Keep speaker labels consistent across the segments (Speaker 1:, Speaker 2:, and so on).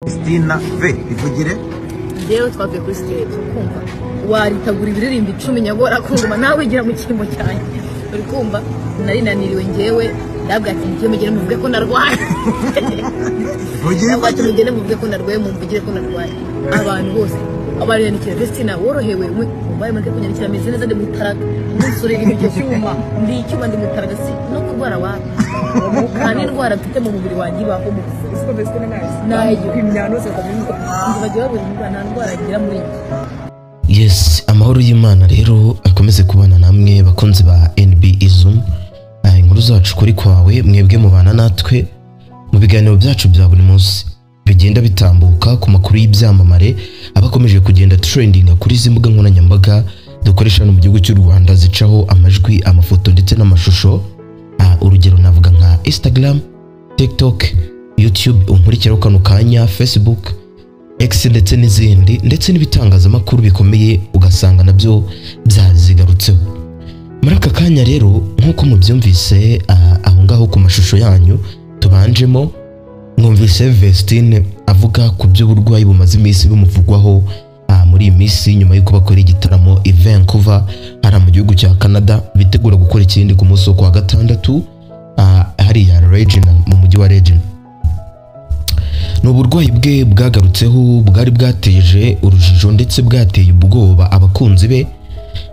Speaker 1: Christina V ivugire.
Speaker 2: Njyewe twavuye kuri stage, kumva waritagura ibiririmbo 10 nyabora kunguma nawe wigira mu kirimo cyanjye, uri kumva nari naniriwe. Njyewe ndabwira ati njye mugere muvuge ko narwaye.
Speaker 1: Ivugire.
Speaker 2: Ndabwira ati mugende muvuge ko narwaye, mumvugire ko narwaye. Abantu bose abariyandikira, Vestina worohewe, mumbaye mureke kunyandikira, meze neza, ndi mutaraga umunsi uri icyuma, ndi icyuma, ndi mutaraga, si no kurwara wapi, nta n'indwara mfite mu mubiri wanjye ibaho mu buzima nayo ngo bajya babura indwara, nta ndwara ngira muri njye.
Speaker 3: Yes, amahoro y'Imana rero akomeze kubana namwe bakunzi ba NB Izum. Inkuru zacu kuri kwawe, mwebwe mubana natwe mu biganiro byacu bya buri munsi bigenda bitambuka ku makuru y'ibyamamare abakomeje kugenda trendinga kuri izi mbuga nkoranyambaga dukoresha hano mu gihugu cy'u Rwanda, zicaho amajwi, amafoto ndetse n'amashusho. Urugero navuga nka Instagram, TikTok, YouTube unkurikiraho kano kanya, Facebook, X ndetse n'izindi, ndetse n'ibitangazamakuru bikomeye ugasanga nabyo byazigarutseho. Muri aka kanya rero, nk'uko mubyumvise aho ngaho ku mashusho yanyu tubanjemo, mwumvise Vestine avuga ku by'uburwayi bumaze iminsi bumuvugwaho muri iyi minsi, nyuma y'uko bakora igitaramo i Vancouver hariya mu gihugu cya Canada, bitegura gukora ikindi ku munsi wo kuwa gatandatu hariya Regina, mu mujyi wa Regina. Ni uburwayi bwe bwagarutseho bwari bwateje urujijo ndetse bwateye ubwoba abakunzi be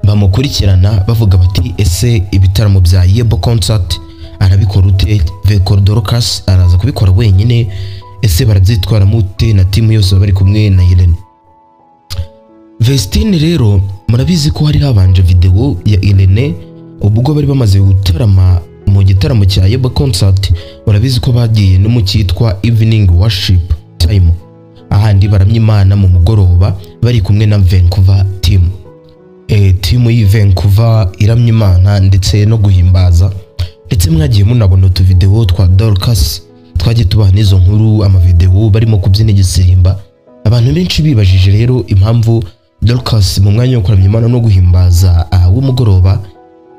Speaker 3: bamukurikirana, bavuga bati ese ibitaramo bya Yebo Concert arabikora ute? Veko Dorcas araza kubikora wenyine? Ese barabyitwaramo ute na timu yose baba bari kumwe na Irene? Vestine rero murabizi ko hari habanje video ya Irene ubwo bari bamaze gutarama mu gitaramo cya Yebo Concert. Murabizi ko bagiye no mu cyitwa Evening Worship Time, ahandi baramya Imana mu mugoroba bari kumwe na Vancouver team, timu y'i Vancouver iramya Imana ndetse no guhimbaza. Ndetse mwagiye munabona utuvideo twa Dorcas twagiye tubaha n'izo nkuru, amavideo barimo kubyina igisirimba. Abantu benshi bibajije rero impamvu Dorcas mu mwanya wo kuramya Imana no guhimbaza w'umugoroba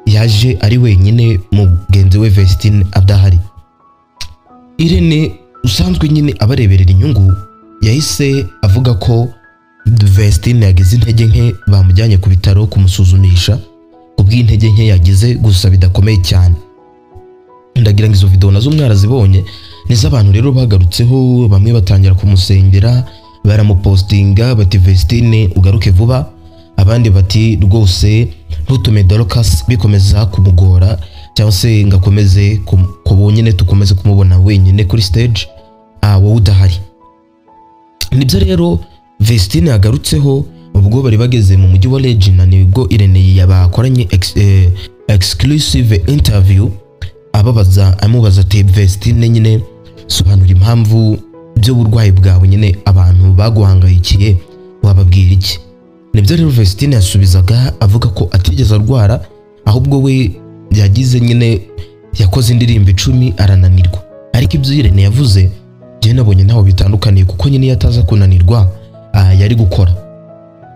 Speaker 3: yaje ari wenyine, mugenzi we Vestine adahari. Irene usanzwe nyine abareberera inyungu yahise avuga ko Vestine yagize intege nke, bamujyanye ku bitaro kumusuzumisha kubw'intege nke yagize, gusa bidakomeye cyane. Ndagira ngo izo video nazo mwarazibonye, nizo abantu rero bagarutseho, bamwe batangira kumusengera, baramupostinga bati Vestine ugaruke vuba, abandi bati rwose ntutume Dorcas bikomeza kumugora cyangwa se ngo akomeze ku nyine tukomeze kumubona wenyine kuri stage wowe udahari. Nibyo rero Vestine yagarutseho ubwo bari bageze mu mujyi wa Regina, nibwo Irene yabakoranye exclusive interview, ababaza, amubaza ati Vestine nyine sobanura impamvu by'uburwayi bwawe nyine abantu baguhangayikiye, wababwira iki? Nibyo rero Vestine yasubizaga avuga ko atigeze arwara, ahubwo we yagize nyine yakoze indirimbo 10 arananirwa. Ariko ibyo Irene yavuze njye nabonye ntaho bitandukaniye, kuko nyine iyo ataza kunanirwa yari gukora,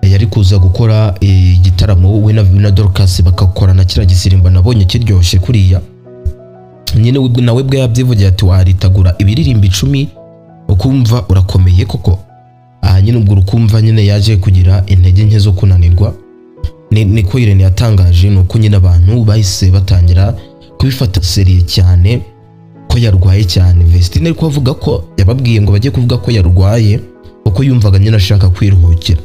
Speaker 3: yari kuza gukora igitaramo we na Dorcas bakakorana kiriya gisirimba nabonye kiryoshye kuriya. Nyine nawe bwe yabyivugiye ati waritagura ibiririmbo 10 ukumva urakomeye koko. Nyine ubwo urukumva nyine yaje kugira intege nke zo kunanirwa. Niko Irene yatangaje. Nuko nyine abantu bahise batangira kubifata seriye cyane ko yarwaye cyane. Vestine ariko avuga ko yababwiye ngo bajye kuvuga ko yarwaye kuko yumvaga nyine ashaka kwiruhukira.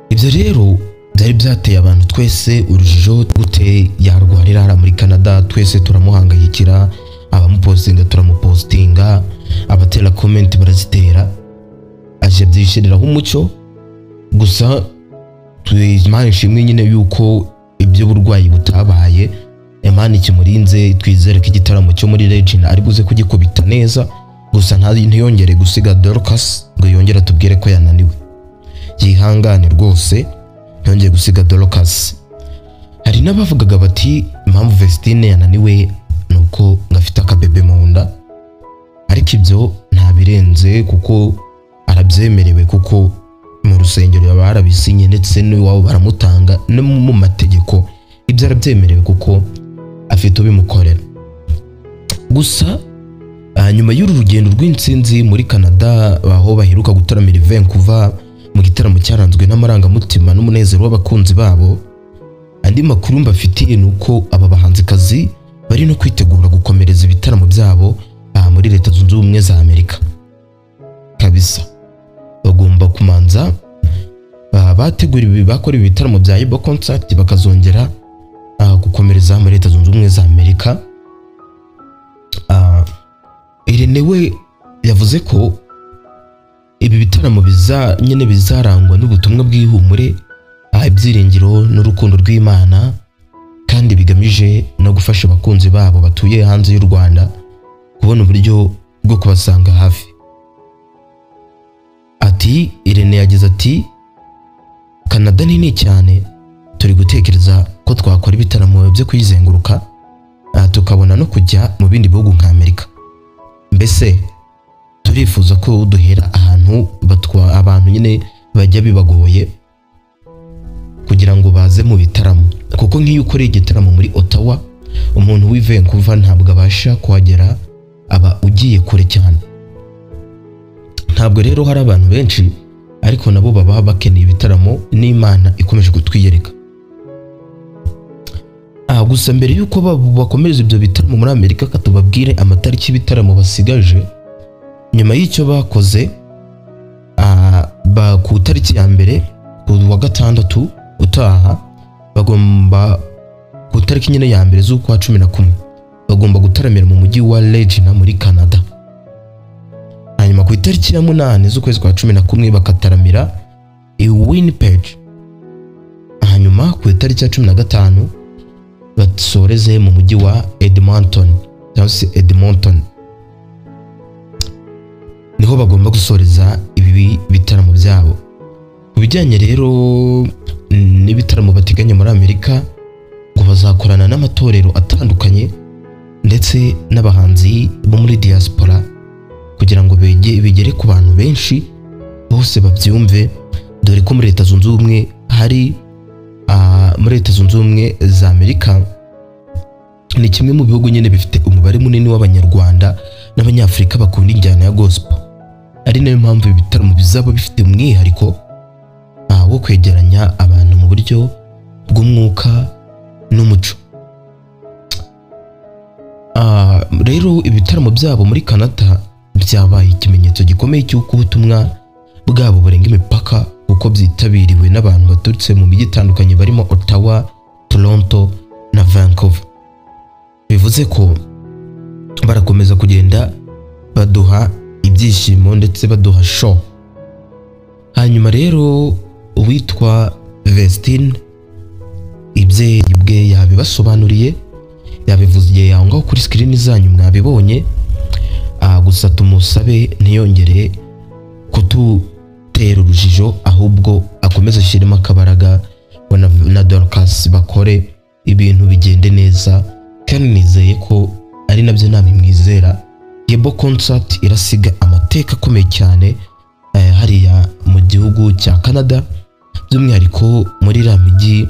Speaker 3: Ibyo rero byari byateye abantu twese urujijo, gute yarwarira hariya muri Canada? Twese turamuhangayikira, abamupostinga turamupostinga, abatera comment barazitera, aje byishyiriraho umucyo. Gusa Imana ishimwe nyine yuko iby'uburwayi butabaye, Imana ikimurinze, twizere ko igitaramo cyo muri Regina ari buze kugikubita neza. Gusa ntiyongere gusiga Dorcas ngo yongere atubwire ko yananiwe, yihangane rwose ntiyongere gusiga Dorcas. Hari n'abavugaga bati impamvu Vestine yananiwe nuko ngafite akabebe mu nda, ariko ibyo ntabirenze kuko arabyemerewe, kuko mu rusengero yaba yarabisinye ndetse n'iwabo baramutanga, no mu mategeko ibyo arabyemerewe kuko afite ubimukorera. Gusa Nyuma y'uru rugendo rw'intsinzi muri Canada, aho baheruka gutaramira i Vancouver mu gitaramo cyaranzwe n'amarangamutima n'umunezero w'abakunzi babo, andi makuru mbafitiye ni uko aba bahanzikazi bari no kwitegura gukomereza ibitaramo byabo muri Leta Zunze Ubumwe za Amerika. Kabisa bagomba kumanza bategura ibi, bakora ibitaramo bya Yebo Concert, bakazongera gukomereza muri Leta Zunze Ubumwe za Amerika. Irene we yavuze ko ibi bitaramo nyine bizarangwa n'ubutumwa bw'ihumure, ibyiringiro n'urukundo rw'Imana, kandi bigamije no gufasha abakunzi babo batuye hanze y'u Rwanda kubona uburyo bwo kubasanga hafi. Ati Irene yagize ati Canada nini cyane, turi gutekereza ko twakora ibitaramo byo kuyizenguruka, tukabona no kujya mu bindi bihugu nka Amerika. Mbese turifuza ko duhera ahantu batwa abantu nyine bajya bibagoye kugira ngo baze mu bitaramo, kuko nk'iyo ukoreye igitaramo muri Ottawa, umuntu w'i Vancouver ntabwo abasha kuhagera, aba ugiye kure cyane. Ntabwo rero hari abantu benshi, ariko nabo baba bakeneye ibitaramo n'Imana ikomeje kutwiyereka. Gusa mbere yuko bakomereza ibyo bitaramo muri Amerika, katubabwire amatariki y'ibitaramo basigaje. Nyuma y'icyo bakoze, ku tariki ya mbere ku wa gatandatu utaha, bagomba ku tariki nyine ya mbere z'ukwa 11 bagomba gutaramira mu mujyi wa Regina muri Canada. Hanyuma ku itariki ya 8 z'ukwezi kwa 11 bakataramira i Winnipeg. Hanyuma ku itariki ya 15 basoreze mu mujyi wa Edmonton cyangwa se Edmonton, niho bagomba gusoreza ibi bitaramo byabo. Ku bijyanye rero n'ibitaramo bateganya muri Amerika, ngo bazakorana n'amatorero atandukanye ndetse n'abahanzi bo muri diaspora kugira ngo bigere ku bantu benshi bose babyumve, dore ko muri Leta Zunze Ubumwe hari muri Leta Zunze Ubumwe za Amerika ni kimwe mu bihugu nyine bifite umubare munini w'Abanyarwanda n'Abanyafurika bakunda injyana ya gospel, ari nayo mpamvu ibitaramo bizaba bifite umwihariko wo kwegeranya abantu mu buryo bw'umwuka n'umuco. Rero ibitaramo byabo muri Canada byabaye ikimenyetso gikomeye cy'uko ubutumwa bwabo burenga imipaka, kuko byitabiriwe n'abantu baturutse mu mijyi itandukanye barimo Ottawa, Toronto na Vancouver. Bivuze ko barakomeza kugenda baduha ibyishimo ndetse baduha show. Hanyuma rero uwitwa Vestine ibye bwe yabibasobanuriye, yabivuze aho ngaho kuri screen zanyu mwabibonye. Gusa tumusabe ntiyongere kututera urujijo, ahubwo akomeze ashyiremo akabaraga na Dorcas bakore ibintu bigende neza, kandi nizeye ko ari nabyo namwe mwizera. Yebo Concert irasiga amateka akomeye cyane hariya mu gihugu cya Canada, by'umwihariko muri iriya mijyi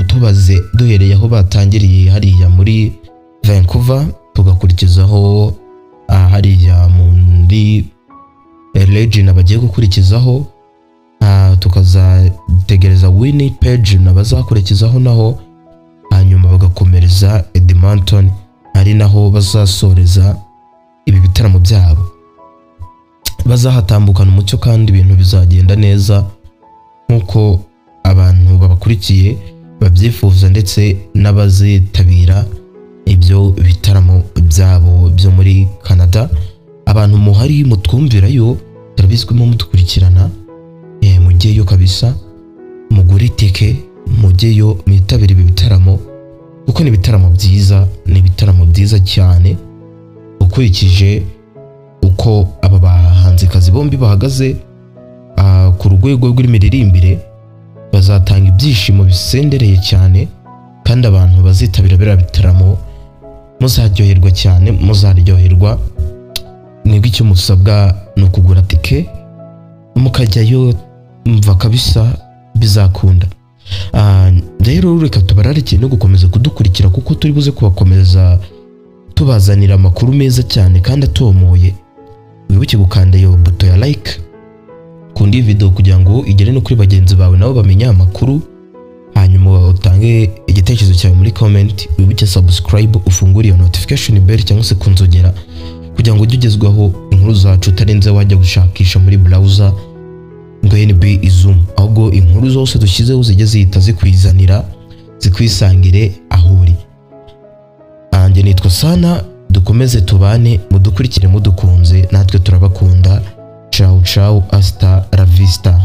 Speaker 3: tubaze duhereye aho batangiriye hariya muri Vancouver, tugakurikizaho hariya muri Regina bagiye gukurikizaho, tukazategereza Winnipeg nabazakurikizaho naho, hanyuma bagakomereza Edmonton ari naho bazasoreza ibi bitaramo byabo. Bazahatambukana umucyo kandi ibintu bizagenda neza nkuko abantu babakurikiye babyifuza, ndetse n'abazitabira ibyo bitaramo byabo byo muri Canada. Abantu muhari mutwumvirayo, turabizwimo mudukurikirana, mujyeyo kabisa, mugure itike, mujyeyo mwitabire ibi bitaramo, kuko ni ibitaramo byiza, ni ibitaramo byiza cyane ukurikije uko aba bahanzikazi bombi bahagaze ku rwego rw'imiririmbire. Bazatanga ibyishimo bisendereye cyane, kandi abantu bazitabira biriya bitaramo muzaryoherwa cyane, muzaryoherwa. Mwebwe icyo musabwa ni ukugura tike mukajyayo, mva kabisa bizakunda. Rero reka tubararikiye no gukomeza kudukurikira, kuko turi buze kubakomeza tubazanira amakuru meza cyane kandi atomoye. Wibuke gukanda iyo buto ya like kundi video kugira ngo igere no kuri bagenzi bawe nabo bamenye amakuru, hanyuma utange igitekerezo cyawe muri comment. Wibuke subscribe, ufungure iyo notification bell cyangwa se kunzogera kugira ngo ujye ugezwaho inkuru zacu utarenze wajya gushakisha muri browser ngo NB Izum, ahubwo inkuru zose dushyizeho zijye zihita zikwizanira zikwisangire aho uri. Anjye nitwa Sana, dukomeze tubane, mudukurikire mudukunze, natwe turabakunda. Ciao ciao, hasta la vista.